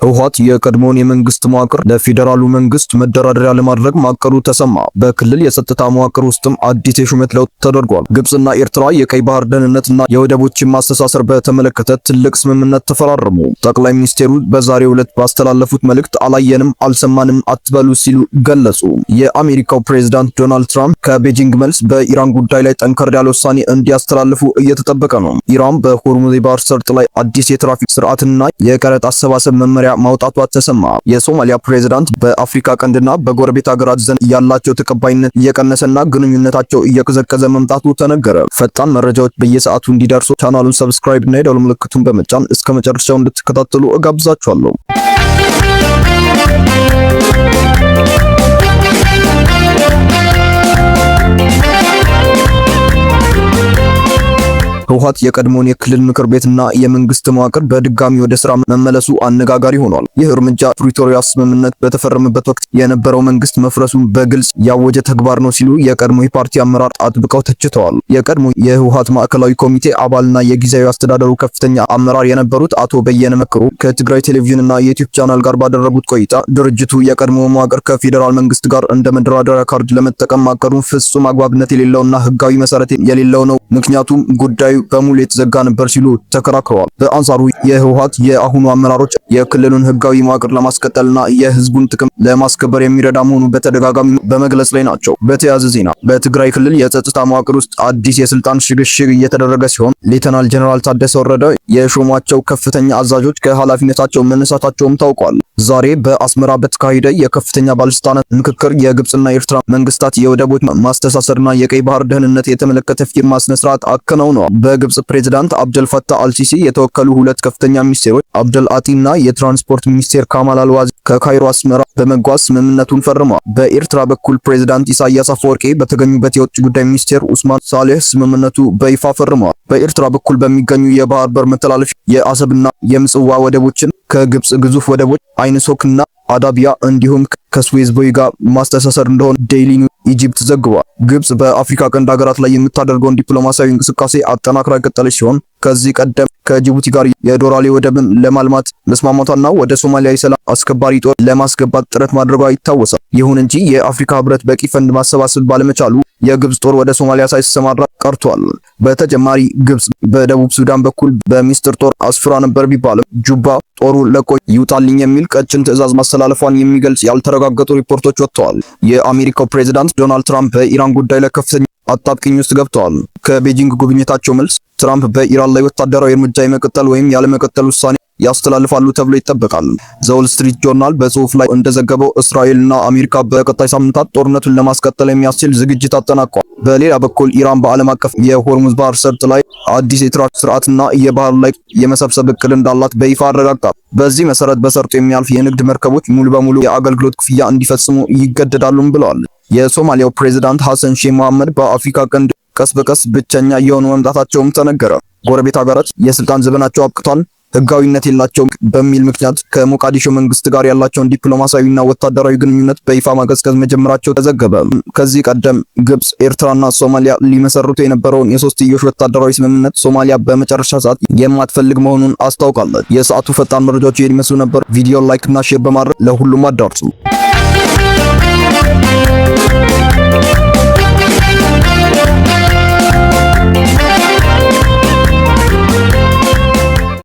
ህወሓት የቀድሞውን የመንግስት መዋቅር ለፌዴራሉ መንግስት መደራደሪያ ለማድረግ ማቀዱ ተሰማ። በክልል የጸጥታ መዋቅር ውስጥም አዲስ የሹመት ለውጥ ተደርጓል። ግብጽና ኤርትራ የቀይ ባህር ደህንነትና የወደቦችን ማስተሳሰር በተመለከተ ትልቅ ስምምነት ተፈራረሙ። ጠቅላይ ሚኒስቴሩ በዛሬው ዕለት ባስተላለፉት መልእክት አላየንም፣ አልሰማንም አትበሉ ሲሉ ገለጹ። የአሜሪካው ፕሬዝዳንት ዶናልድ ትራምፕ ከቤጂንግ መልስ በኢራን ጉዳይ ላይ ጠንከር ያለ ውሳኔ እንዲያስተላልፉ እየተጠበቀ ነው። ኢራን በሆርሙዝ የባህር ሰርጥ ላይ አዲስ የትራፊክ ስርዓትና የቀረጥ አሰባሰብ መመሪያ ማውጣቷ ተሰማ። የሶማሊያ ፕሬዝዳንት በአፍሪካ ቀንድና በጎረቤት ሀገራት ዘንድ ያላቸው ተቀባይነት እየቀነሰና ግንኙነታቸው እየቀዘቀዘ መምጣቱ ተነገረ። ፈጣን መረጃዎች በየሰዓቱ እንዲደርሱ ቻናሉን subscribe እና የደወል ምልክቱን በመጫን እስከ መጨረሻው እንድትከታተሉ እጋብዛችኋለሁ። ህወሓት የቀድሞውን የክልል ምክር ቤትና የመንግስት መዋቅር በድጋሚ ወደ ስራ መመለሱ አነጋጋሪ ሆኗል። ይህ እርምጃ ፕሪቶሪያ ስምምነት በተፈረመበት ወቅት የነበረው መንግስት መፍረሱን በግልጽ ያወጀ ተግባር ነው ሲሉ የቀድሞ የፓርቲ አመራር አጥብቀው ተችተዋል። የቀድሞ የህወሓት ማዕከላዊ ኮሚቴ አባልና የጊዜያዊ አስተዳደሩ ከፍተኛ አመራር የነበሩት አቶ በየነ መክሩ ከትግራይ ቴሌቪዥንና የዩቲዩብ ቻናል ጋር ባደረጉት ቆይታ ድርጅቱ የቀድሞ መዋቅር ከፌዴራል መንግስት ጋር እንደ መደራደሪያ ካርድ ለመጠቀም ማቀዱን ፍጹም አግባብነት የሌለውና ህጋዊ መሰረት የሌለው ነው፣ ምክንያቱም ጉዳዩ በሙሉ የተዘጋ ነበር ሲሉ ተከራክረዋል። በአንጻሩ የህወሓት የአሁኑ አመራሮች የክልሉን ህጋዊ መዋቅር ለማስቀጠልና የህዝቡን ጥቅም ለማስከበር የሚረዳ መሆኑ በተደጋጋሚ በመግለጽ ላይ ናቸው። በተያያዘ ዜና በትግራይ ክልል የጸጥታ መዋቅር ውስጥ አዲስ የስልጣን ሽግሽግ እየተደረገ ሲሆን ሌተናል ጀነራል ታደሰ ወረደ የሾሟቸው ከፍተኛ አዛዦች ከኃላፊነታቸው መነሳታቸውም ታውቋል። ዛሬ በአስመራ በተካሄደ የከፍተኛ ባለስልጣናት ምክክር የግብጽና የኤርትራ መንግስታት የወደቦች ማስተሳሰርና የቀይ ባህር ደህንነት የተመለከተ ፊርማ ስነ ስርዓት አከናውነዋል። በግብጽ ፕሬዝዳንት አብደል ፈታህ አልሲሲ የተወከሉ ሁለት ከፍተኛ ሚኒስቴሮች አብደል አቲና የትራንስፖርት ሚኒስቴር ካማል አልዋዚ ከካይሮ አስመራ በመጓዝ ስምምነቱን ፈርመዋል። በኤርትራ በኩል ፕሬዝዳንት ኢሳያስ አፈወርቂ በተገኙበት የውጭ ጉዳይ ሚኒስቴር ኡስማን ሳሌህ ስምምነቱ በይፋ ፈርመዋል። በኤርትራ በኩል በሚገኙ የባህር በር መተላለፊያ የአሰብና የምጽዋ ወደቦችን ከግብጽ ግዙፍ ወደቦች አይንሶክና አዳቢያ እንዲሁም ከስዌዝ ቦይ ጋር ማስተሳሰር እንደሆነ ዴይሊ ኒውስ ኢጂፕት ዘግቧል። ግብጽ በአፍሪካ ቀንድ ሀገራት ላይ የምታደርገውን ዲፕሎማሲያዊ እንቅስቃሴ አጠናክራ የቀጠለች ሲሆን ከዚህ ቀደም ከጅቡቲ ጋር የዶራሌ ወደብን ለማልማት መስማማቷና ወደ ሶማሊያ የሰላም አስከባሪ ጦር ለማስገባት ጥረት ማድረጓ ይታወሳል። ይሁን እንጂ የአፍሪካ ህብረት በቂ ፈንድ ማሰባሰብ ባለመቻሉ የግብጽ ጦር ወደ ሶማሊያ ሳይሰማራ ቀርቷል። በተጨማሪ ግብጽ በደቡብ ሱዳን በኩል በሚስጥር ጦር አስፍራ ነበር ቢባልም ጁባ ጦሩ ለቆ ይውጣልኝ የሚል ቀጭን ትዕዛዝ ማስተላለፏን የሚገልጽ ያልተረጋገጡ ሪፖርቶች ወጥተዋል። የአሜሪካው ፕሬዝዳንት ዶናልድ ትራምፕ በኢራን ጉዳይ ላይ ከፍተኛ አጣብቂኝ ውስጥ ገብተዋል። ከቤጂንግ ጉብኝታቸው መልስ ትራምፕ በኢራን ላይ ወታደራዊ እርምጃ የመቀጠል ወይም ያለመቀጠል ውሳኔ ያስተላልፋሉ ተብሎ ይጠበቃል። ዘ ዎል ስትሪት ጆርናል በጽሁፍ ላይ እንደዘገበው እስራኤልና አሜሪካ በቀጣይ ሳምንታት ጦርነቱን ለማስቀጠል የሚያስችል ዝግጅት አጠናቀዋል። በሌላ በኩል ኢራን በዓለም አቀፍ የሆርሙዝ ባህር ሰርጥ ላይ አዲስ የትራፊክ ስርዓትና የባህር ላይ የመሰብሰብ እቅድ እንዳላት በይፋ አረጋግጣል። በዚህ መሰረት በሰርጡ የሚያልፍ የንግድ መርከቦች ሙሉ በሙሉ የአገልግሎት ክፍያ እንዲፈጽሙ ይገደዳሉም ብለዋል። የሶማሊያው ፕሬዝዳንት ሐሰን ሼህ መሐመድ በአፍሪካ ቀንድ ቀስ በቀስ ብቸኛ እየሆኑ መምጣታቸውም ተነገረ። ጎረቤት ሀገራት የስልጣን ዘመናቸው አብቅቷል፣ ህጋዊነት የላቸውም በሚል ምክንያት ከሞቃዲሾ መንግስት ጋር ያላቸውን ዲፕሎማሲያዊና ወታደራዊ ግንኙነት በይፋ ማቀዝቀዝ መጀመራቸው ተዘገበ። ከዚህ ቀደም ግብጽ፣ ኤርትራና ሶማሊያ ሊመሰርቱ የነበረውን የሶስትዮሽ ወታደራዊ ስምምነት ሶማሊያ በመጨረሻ ሰዓት የማትፈልግ መሆኑን አስታውቃለች። የሰዓቱ ፈጣን መረጃዎች ይህን ይመስሉ ነበር። ቪዲዮ like እና share በማድረግ ለሁሉም አዳርሱ።